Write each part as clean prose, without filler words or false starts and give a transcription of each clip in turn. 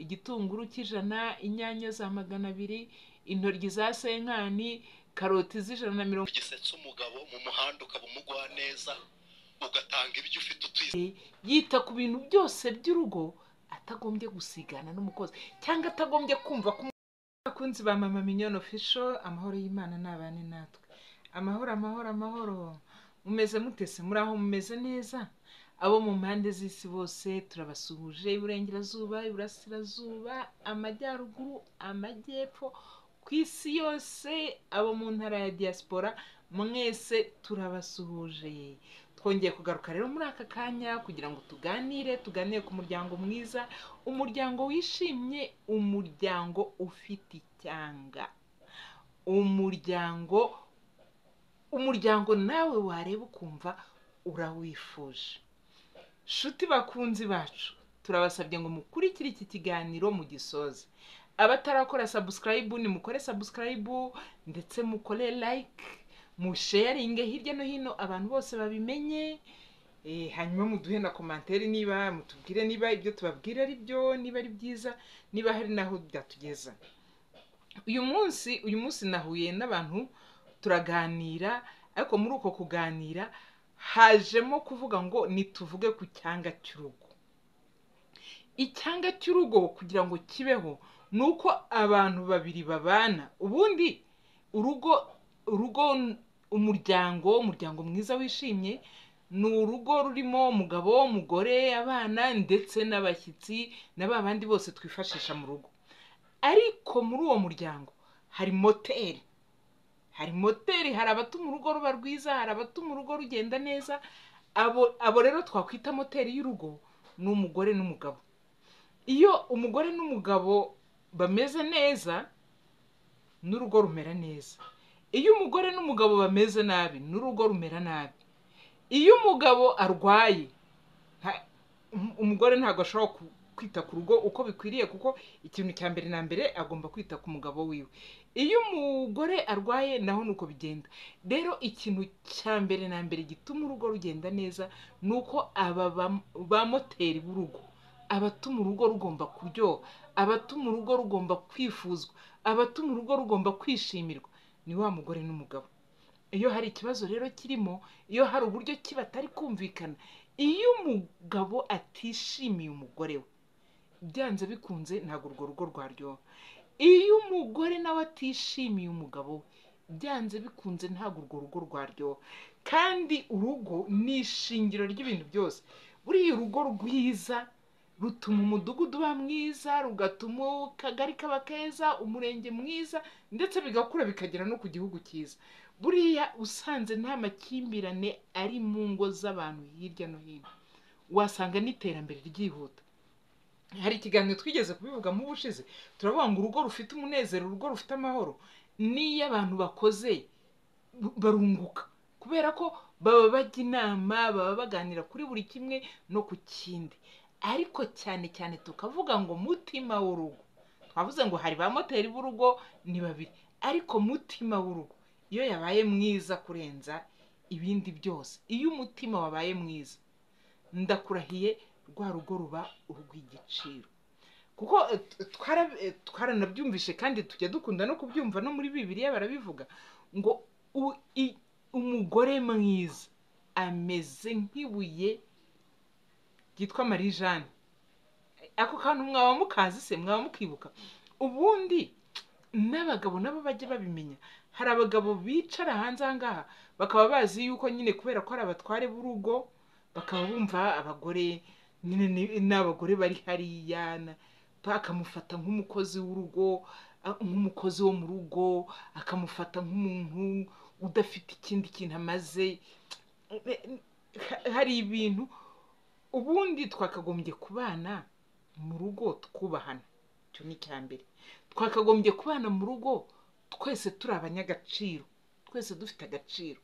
igitunguru cy'100, inyanya za 200, intoryi za 50, karoti z'150. Gisetsa umugabo mu muhanda ukaba umugwa neza, ugatanga ibyo ufite utwize. Yita ku bintu byose by'urugo atagombye gusigana n'umukozi cyangwa atagombye kumva ko. Abakunzi ba Mama Mignone Official, amahoro y'Imana nabane natwe. Amahoro, amahoro, amahoro. Mumeze mutese? Muri aho mumeze neza? Abo mu mpande z'isi bose turabasuhuje, iburengerazuba, iburasirazuba, amajyaruguru, amajyepfo, ku isi yose, abo mu ntara ya diaspora mwese turabasuhuje. Twongeye kugaruka rero muri aka kanya kugira ngo tuganire ku muryango mwiza, umuryango wishimye, umuryango ufite icyanga, umuryango nawe wareba ukumva urawifuje. Shuti bakunzi bacu, turabasabye ngo mukurikire iki kiganiro mugisoze. Abatarakora subscribe ni mukore subscribe, ndetse mukore like, musharinge hirya no hino abantu bose babimenye. Hanyuma muduhe na commentaire, niba mutubwire niba ibyo tubabwira ari byo, niba ari byiza, niba hari naho byatugeza. Uyu munsi nahuye n'abantu turaganira, ariko muri uko kuganira hajemo kuvuga ngo nituvuge ku cyanga cy'urugo. Icyanga cy'urugo kugira ngo kibeho ni uko abantu babiri babana. Ubundi urugo, umuryango mwiza wishimye ni urugo rurimo umugabo, umugore, abana ndetse n'abashyitsi na ba bandi bose twifashisha mu rugo. Ariko muri uwo muryango hari moteri, hari moteri, hari abatuma urugo ruba rwiza, hari abatuma urugo rugenda neza. Abo rero twakwita moteri y'urugo ni umugore n'umugabo. Iyo umugore n'umugabo bameze neza n'urugo rumera neza. Iyo umugore n'umugabo bameze nabi n'urugo rumera nabi. Iyo umugabo arwaye, umugore ntabwo ashobora kwita ku rugo uko bikwiriye, kuko ikintu cya mbere na mbere agomba kwita ku mugabo wiwe. Iyo umugore arwaye naho nuko bigenda. Rero ikintu cya mbere na mbere gituma urugo rugenda neza ni uko aba ba moteri b'urugo, abatuma urugo rugomba kuryoha, abatuma urugo rugomba kwifuzwa, abatuma urugo rugomba kwishimirwa ni wa mugore n'umugabo. Iyo hari ikibazo rero kirimo, iyo hari uburyo ki batari kumvikana, iyo umugabo atishimiye umugore we, byanze bikunze ntabwo urwo rugo rwaryoha. Iyo umugore nawe atishimiye umugabo we, byanze bikunze ntabwo urwo rugo rwaryoha. Kandi urugo ni ishingiro ry'ibintu byose. Buriya urugo rwiza rutuma umudugudu uba mwiza, rugatuma akagari kaba keza, umurenge mwiza, ndetse bigakura bikagera no ku gihugu cyiza. Buriya usanze nta makimbirane ari mu ngo z'abantu hirya no hino, wasanga n'iterambere ryihuta. Hari ikiganiro twigeze kubivugamo ubushize, turavuga ngo urugo rufite umunezero, urugo rufite amahoro, n'iyo abantu bakoze barunguka, kubera ko baba bajya inama, baba baganira kuri buri kimwe no ku kindi. Ariko cyane cyane tukavuga ngo mutima w'urugo, twavuze ngo hari ba moteri b'urugo ni babiri, ariko mutima w'urugo iyo yabaye mwiza kurenza ibindi byose, iyo umutima wabaye mwiza, ndakurahiye rwa rugo ruba urw'igiciro. Kuko twaranabyumvishe kandi tujya dukunda no kubyumva, no muri Bibiliya barabivuga ngo umugore mwiza ameze nk'ibuye ryitwa Marie Jeanne. Ako kantu mwaba mukazi se, mwaba mukibuka? Ubundi n'abagabo nabo bajya babimenya. Hari abagabo bicara hanze aha ngaha bakaba bazi yuko nyine kubera ko ari abatware b'urugo, bakaba bumva abagore nyine n'abagore bari hariya, bakamufata nk'umukozi w'urugo, nk'umukozi wo mu rugo, akamufata nk'umuntu udafite ikindi kintu amaze. Hari ibintu ubundi twakagombye kubana mu rugo twubahana, icyo ni icya mbere. Twakagombye kubana mu rugo twese turi abanyagaciro, twese dufite agaciro.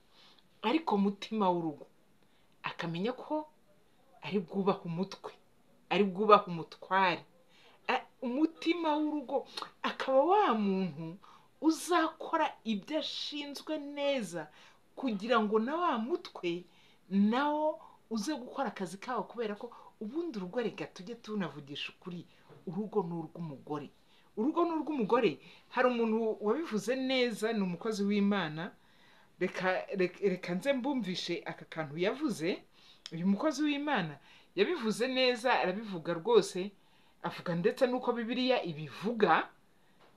Ariko mutima w'urugo akamenya ko ari bwubahe umutwe, ari bwubahe umutware. Umutima w'urugo akaba wa muntu uzakora ibyo ashinzwe neza, kugira ngo na wa mutwe nawo uze gukora akazi kawo, kubera ko ubundi urugo, reka tujye tunavugisha ukuri, Urugo ni urw'umugore, urugo ni urw'umugore. Hari umuntu wabivuze neza, ni umukozi w'Imana. Reka nze mbumvishe aka kantu yavuze. Uyu mukozi w'Imana yabivuze neza, arabivuga rwose, avuga ndetse n'uko Bibiliya ibivuga.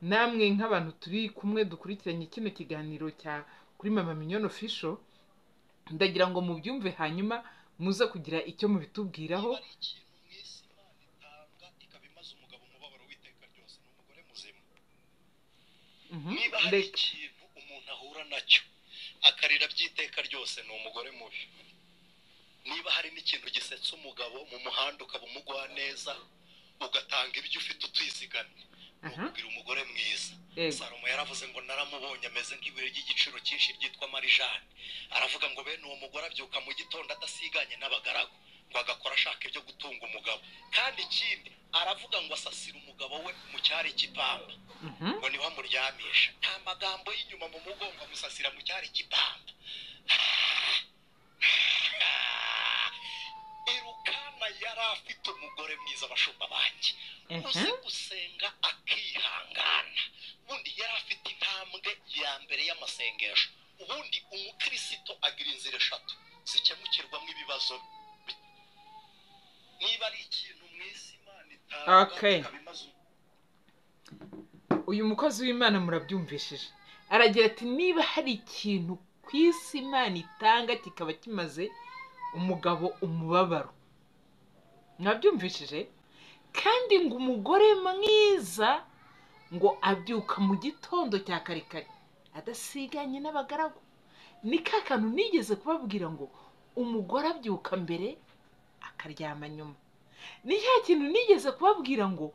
Namwe nk'abantu turi kumwe dukurikiranye kino kiganiro cya kuri Mama Mignonne Official, ndagira ngo mubyumve, hanyuma muze kugira icyo mubitubwiraho. Niba ari ikintu mu isi Imana itanga ikaba imaze umugabo umubabaro w'iteka ryose, ni umugore muzima. Niba hari ikintu umuntu ahura nacyo akarira by'iteka ryose, ni umugore mubi. Niba hari n'ikintu gisetsa umugabo mu muhanda ukaba umugwaneza, ugatanga ibyo ufite utizigamye, ni ukugira umugore mwiza. Salomo yaravuze ngo naramubonye ameze nk'ibuye ry'igiciro cyinshi ryitwa marijani. Aravuga ngo bene uwo mugore abyuka mu gitondo adasiganye n'abagaragu, ngo agakora ashaka ibyo gutunga umugabo. Kandi ikindi aravuga ngo asasira umugabo we mu cyari cy'ipamba, ngo niho amuryamisha. Nta magambo y'inyuma mu mugongo, amusasira mu cyari cy'ipamba. Elukana yari afite umugore mwiza, abashumba banjye, uzi gusenga akihangana. Ubundi yari afite intambwe ya mbere y'amasengesho. Ubundi umukristo agira inzira eshatu zikemukirwamo ibibazo. Niba ari ikintu mu isi Imana itanga ikaba imaze Uyu mukozi w'Imana murabyumvishije, aragira ati niba hari ikintu ku isi Imana itanga kikaba kimaze umugabo umubabaro, mwabyumvishije. Kandi ngo umugore mwiza ngo abyuka mu gitondo cya kare kare adasiganye n'abagaragu. Ni ka kantu nigeze kubabwira ngo umugore abyuka mbere akaryama nyuma. Ni cya kintu nigeze kubabwira ngo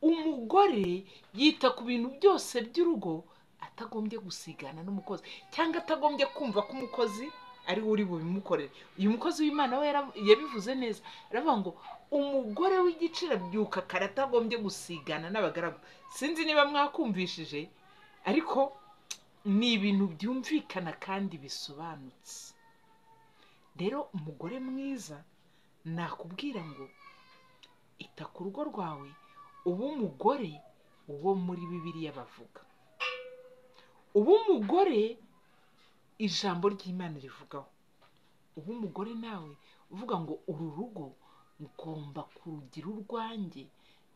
umugore yita ku bintu byose by'urugo atagombye gusigana n'umukozi, cyangwa atagombye kumva ko umukozi ari we uri bubimukorere. Uyu mukozi w'Imana we yabivuze neza, aravuga ngo umugore w'igiciro abyuka kare atagombye gusigana n'abagaragu. Sinzi niba mwakumvishije, ariko ni ibintu byumvikana kandi bisobanutse. Rero umugore mwiza nakubwira ngo ita ku rugo rwawe, ube umugore uwo muri Bibiliya bavuga, ube umugore ijambo ry'Imana rivugaho, ube umugore nawe uvuga ngo uru rugo ngomba kurugira urwanjye,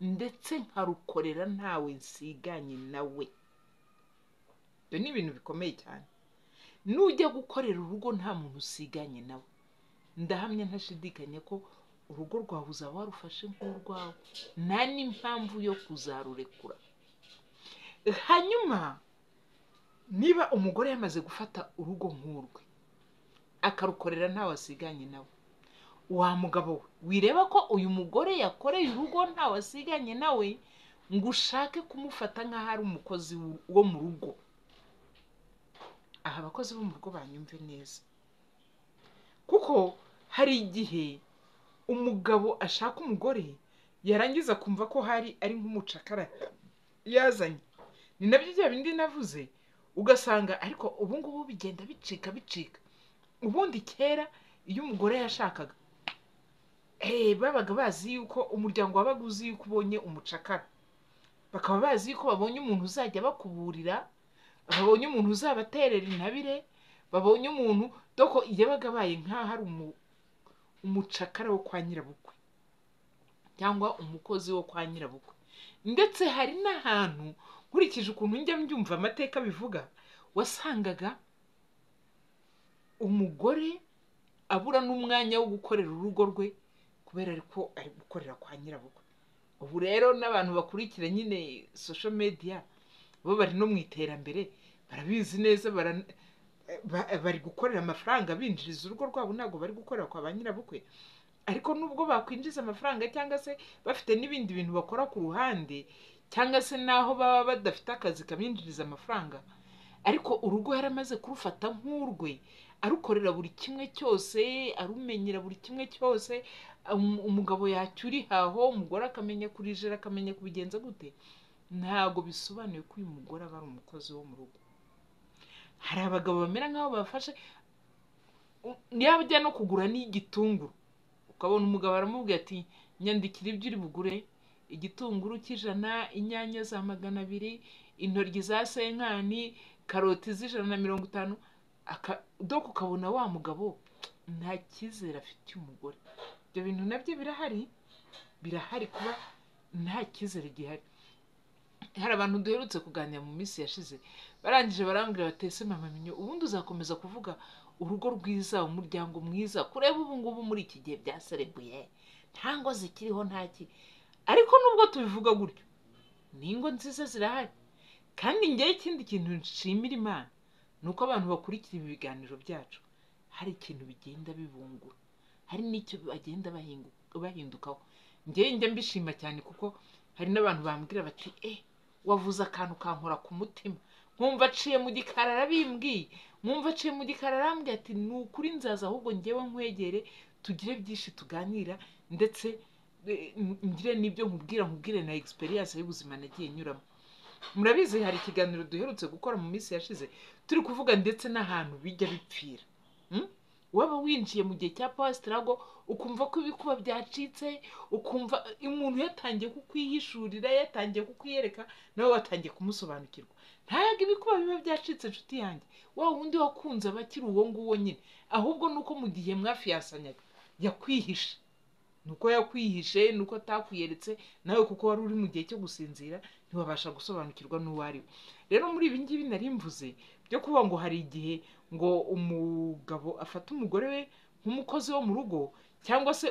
ndetse nkarukorera ntawe nsiganye nawe. Ibyo ni ibintu bikomeye cyane. Nujya gukorera urugo nta muntu usiganye nawe, ndahamya ntashidikanya ko urugo rwawe uzaba warufashe nk'urwawe, nta n'impamvu yo kuzarurekura. Hanyuma niba umugore yamaze gufata urugo nk'urwe akarukorera ntawe asiganye nawe, wa mugabo we wireba ko uyu mugore yakoreye urugo ntawe asiganye nawe ngo ushake kumufata nk'aho ari umukozi wo mu rugo. Aha abakozi bo mu rugo banyumve neza, kuko hari igihe umugabo ashaka umugore yarangiza kumva ko hari ari nk'umucakara yazanye. Ni nabyo bya bindi navuze, ugasanga ariko ubu ngubu bigenda bicika bicika. Ubundi kera iyo umugore yashakaga, babaga bazi yuko umuryango wabaga uzi yuko ubonye umucakara, bakaba bazi yuko babonye umuntu uzajya bakuburira, babonye umuntu uzabaterera intabire, babonye umuntu doko yabaga abaye nk'aho ari umucakara wo kwa nyirabukwe cyangwa umukozi wo kwa nyirabukwe. Ndetse hari n'ahantu nkurikije ukuntu njya mbyumva amateka bivuga, wasangaga umugore abura n'umwanya wo gukorera urugo rwe kubera ko ari gukorera kwa nyirabukwe. Ubu rero n'abantu bakurikira nyine social media bo bari no mu iterambere, barabizi neza, bari gukorera amafaranga binjiriza urugo rwabo, ntabwo bari gukorera kwa ba nyirabukwe. Ariko nubwo bakwinjiza amafaranga cyangwa se bafite n'ibindi bintu bakora ku ruhande, cyangwa se n'aho baba badafite akazi kabinjiriza amafaranga, ariko urugo yaramaze kurufata nk'urwe, arukorera buri kimwe cyose, arumenyera buri kimwe cyose. Umugabo yacyura ihaho, umugore akamenya kurijera, akamenya kubigenza gute. Ntabwo bisobanuye ko uyu mugore aba ari umukozi wo mu rugo. Hari abagabo bamera nk'aho bafashe, yaba ajya no kugura n'igitunguru, ukabona umugabo aramubwira ati nyandikira ibyo uri bugure, igitunguru cy'100, inyanya za 200, intoryi za 50, karoti z'150, doko ukabona wa mugabo nta cyizere afitiye umugore. Ibyo bintu nabyo birahari kuba nta cyizere gihari. Hari abantu duherutse kuganira mu minsi yashize, barangije barambwira bati ese mama Minyo, ubundi uzakomeza kuvuga urugo rwiza, umuryango mwiza, kureba ubu ngubu muri iki gihe byaserebuye, nta ngo zikiriho, nta ki. Ariko nubwo tubivuga gutyo, n'ingo nziza zirahari. Kandi njyewe ikindi kintu nshimira Imana ni uko abantu bakurikira ibi biganiro byacu hari ikintu bigenda bibungura, hari n'icyo bagenda bahindukaho. Njyewe njya mbishima cyane, kuko hari n'abantu bambwira bati wavuze akantu kankora ku mutima, nkumva aciye mu gikari arabimbwiye, nkumva aciye mu gikari arambwiye ati ni ukuri nzaza ahubwo njyewe nkwegere tugire byinshi tuganira, ndetse ngire n'ibyo nkubwire na experience y'ubuzima nagiye nyuramo. Murabizi hari ikiganiro duherutse gukora mu minsi yashize turi kuvuga ndetse n'ahantu bijya bipfira. Waba winjiye mu gihe cya power struggle ukumva ko ibikuba byacitse, ukumva umuntu yatangiye kukwihishurira, yatangiye kukwiyereka, nawe watangiye kumusobanukirwa. Ntabwo ibikuba biba byacitse inshuti yanjye, wa wundi wakunze abakiri uwo nguwo nyine, ahubwo nuko mu gihe mwafiyasanyaga yakwihishe, nuko yakwihishe, nuko atakwiyeretse nawe, kuko wari uri mu gihe cyo gusinzira ntiwabasha gusobanukirwa n'uwo ari we. Rero muri ibi ngibi nari mvuze byo kuvuga ngo hari igihe ngo umugabo afata umugore we nk'umukozi wo mu rugo, cyangwa se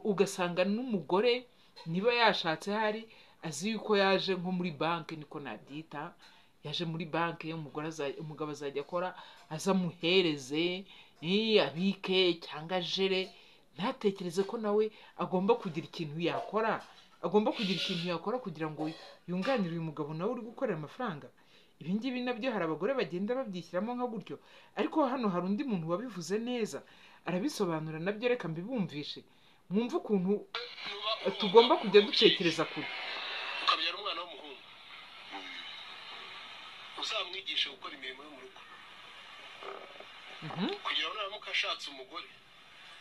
ugasanga n'umugore niba yashatse hari azi yuko yaje nko muri banki, niko nabyita, yaje muri banki, umugabo azajya akora azamuhereze, abike cyangwa ajere, ntatekereze ko nawe agomba kugira ikintu yakora, agomba kugira ikintu yakora kugira ngo yunganire uyu mugabo nawe uri gukorera amafaranga. Ibi ngibi nabyo hari abagore bagenda babyishyiramo nka gutyo, ariko hano hari undi muntu wabivuze neza arabisobanura, nabyo reka mbibumvishe mwumve ukuntu tugomba kujya dutekereza kure. Ukabyara umwana w'umuhungu uzamwigishe gukora imirimo yo mu rugo, kugira ngo naramuka ashatse umugore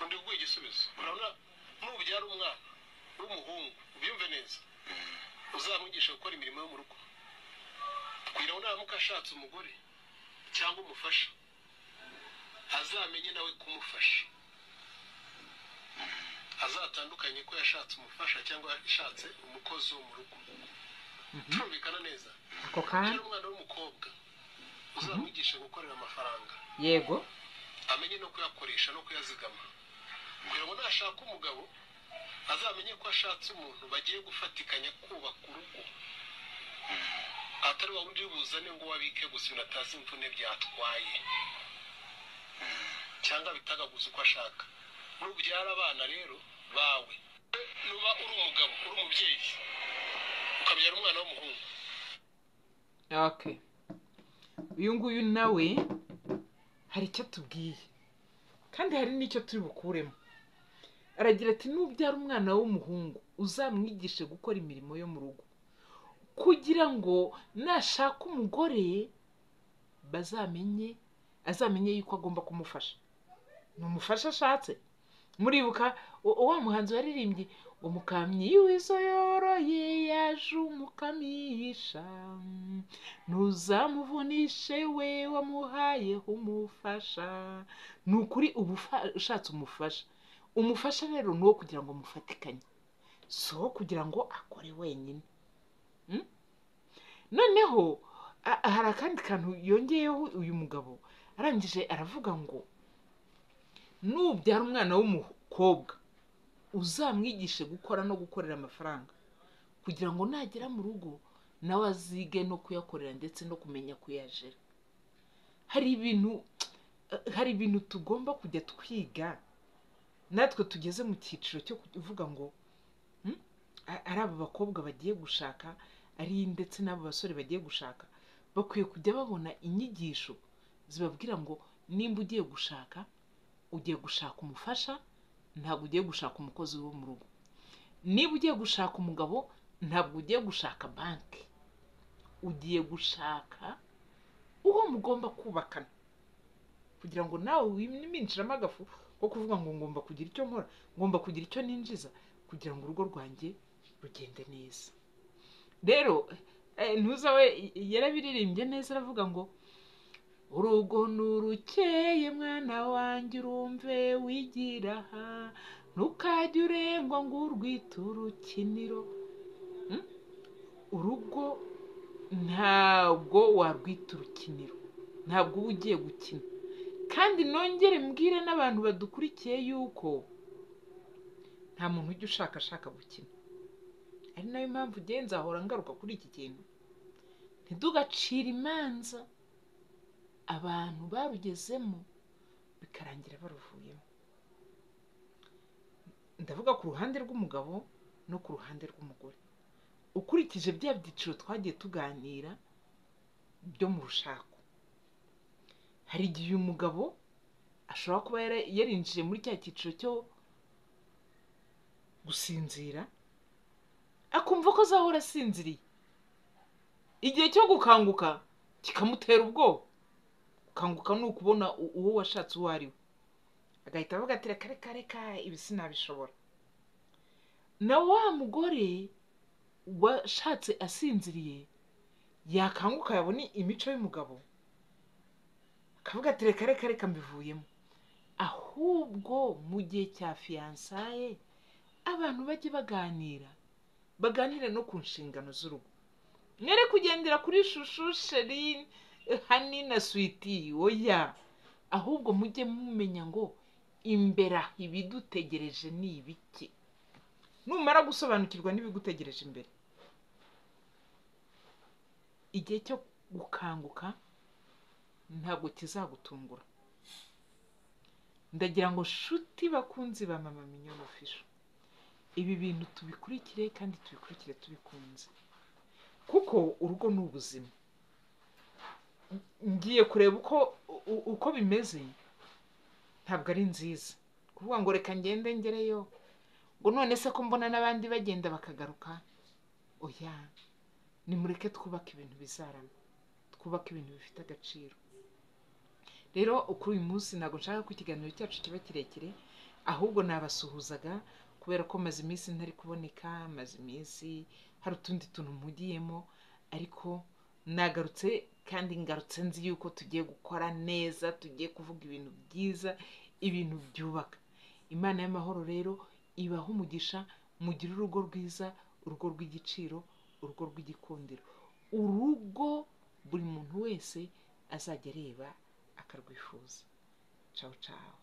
undi uguha igisubizo. Urabona nubyara umwana w'umuhungu ubyumve neza, uzamwigisha gukora imirimo yo mu rugo, kugira ngo naramuka ashatse umugore cyangwa umufasha azamenye nawe kumufasha, azatandukanye ko yashatse umufasha cyangwa yashatse umukozi wo mu rugo. Turumvikana neza? Ako kanya umwana w'umukobwa uzamwigisha gukorera amafaranga, yego, amenye no kuyakoresha no kuyazigama, kugira ngo nashaka umugabo azamenye ko ashatse umuntu bagiye gufatikanya kubaka urugo, atari wa wundi buzane ngo wabike gusa ibintu atazi imvune byatwaye cyangwa bitagaguza uko ashaka. Nubyara abana rero bawe, nuba uri umugabo uri umubyeyi ukabyara umwana w'umuhungu. Okay, uyu nguyu nawe hari icyo tubwiye kandi hari n'icyo turi bukuremo. Aragira ati nubyara umwana w'umuhungu uzamwigishe gukora imirimo yo mu rugo, kugira ngo nashaka umugore bazamenye, azamenye yuko agomba kumufasha. Ni umufasha ashatse. Muribuka wa muhanzi waririmbye umukamyi w'izo yoroye yaje umukamisha, ntuzamuvunishe we wamuhaye umufasha. Ni ukuri uba ushatse umufasha. Umufasha rero ni uwo kugira ngo mufatikanye, si uwo kugira ngo akore wenyine. Noneho hari akandi kantu yongeyeho uyu mugabo, arangije aravuga ngo nubyara umwana w'umukobwa uzamwigishe gukora no gukorera amafaranga, kugira ngo nagera mu rugo nawe azige no kuyakorera ndetse no kumenya kuyajera. Hari ibintu tugomba kujya twiga natwe tugeze mu cyiciro cyo kuvuga ngo ari aba bakobwa bagiye gushaka, ari ndetse n'abo basore bagiye gushaka, bakwiye kujya babona inyigisho zibabwira ngo nimba ugiye gushaka, ugiye gushaka umufasha, ntabwo ugiye gushaka umukozi wo mu rugo. Niba ugiye gushaka umugabo, ntabwo ugiye gushaka banki, ugiye gushaka uwo mugomba kubakana, kugira ngo nawe wiminjiramo agafu ko kuvuga ngo ngomba kugira icyo nkora, ngomba kugira icyo ninjiza, kugira ngo urugo rwanjye rugende neza. Rero ntuza we yarabiririmbye neza, aravuga ngo urugo nurukeye mwana wanjye urumve wigira aha, ntukajye urengwa ngo urwite urukiniro. Urugo ntabwo warwita urukiniro, ntabwo uba ugiye gukina. Kandi nongere mbwire n'abantu badukurikiye yuko nta muntu ujya ushaka gukina. Ari nayo mpamvu ugenza ahora ngaruka kuri iki kintu, ntidugacire imanza abantu barugezemo bikarangira baruvuyemo. Ndavuga ku ruhande rw'umugabo no ku ruhande rw'umugore, ukurikije bya byiciro twagiye tuganira byo mu rushako. Hari igihe uyu mugabo ashobora kuba yarinjiye muri cya cyiciro cyo gusinzira, akumva ko azahora asinziriye, igihe cyo gukanguka kikamutera ubwoba. Gukanguka ni ukubona uwo washatse uwo ari we, agahita avuga ati reka reka reka ibi sinabishobora. Na wa mugore washatse asinziriye yakanguka yabona imico y'umugabo akavuga ati reka reka reka mbivuyemo. Ahubwo mu gihe cya fiyansaye abantu bajye baganira, baganire no ku nshingano z'urugo. Mwere kugendera kuri shushu, sheri, hani na switi, oya. Ahubwo mujye mumenya ngo imbere ibidutegereje ni ibiki. Numara gusobanukirwa n'ibigutegereje imbere, igihe cyo gukanguka ntabwo kizagutungura. Ndagira ngo nshuti bakunzi ba Mama Mignonne Official, ibi bintu tubikurikire kandi tubikurikire tubikunze, kuko urugo ni ubuzima. Ngiye kureba uko bimeze, ntabwo ari nziza kuvuga ngo reka ngende ngereyo, ngo none se ko mbona n'abandi bagenda bakagaruka. Oya, nimureke twubake ibintu bizarama, twubake ibintu bifite agaciro. Rero kuri uyu munsi ntabwo nshaka ko ikiganiro cyacu kiba kirekire, ahubwo nabasuhuzaga kubera ko maze iminsi ntari kuboneka, maze iminsi hari utundi tuntu mpugiyemo, ariko nagarutse kandi ngarutse nzi yuko tugiye gukora neza, tugiye kuvuga ibintu byiza, ibintu byubaka. Imana y'amahoro rero ibahe umugisha, mugire urugo rwiza, urugo rw'igiciro, urugo rw'igikundiro, urugo buri muntu wese azajya areba akarwifuza. Ciao ciao.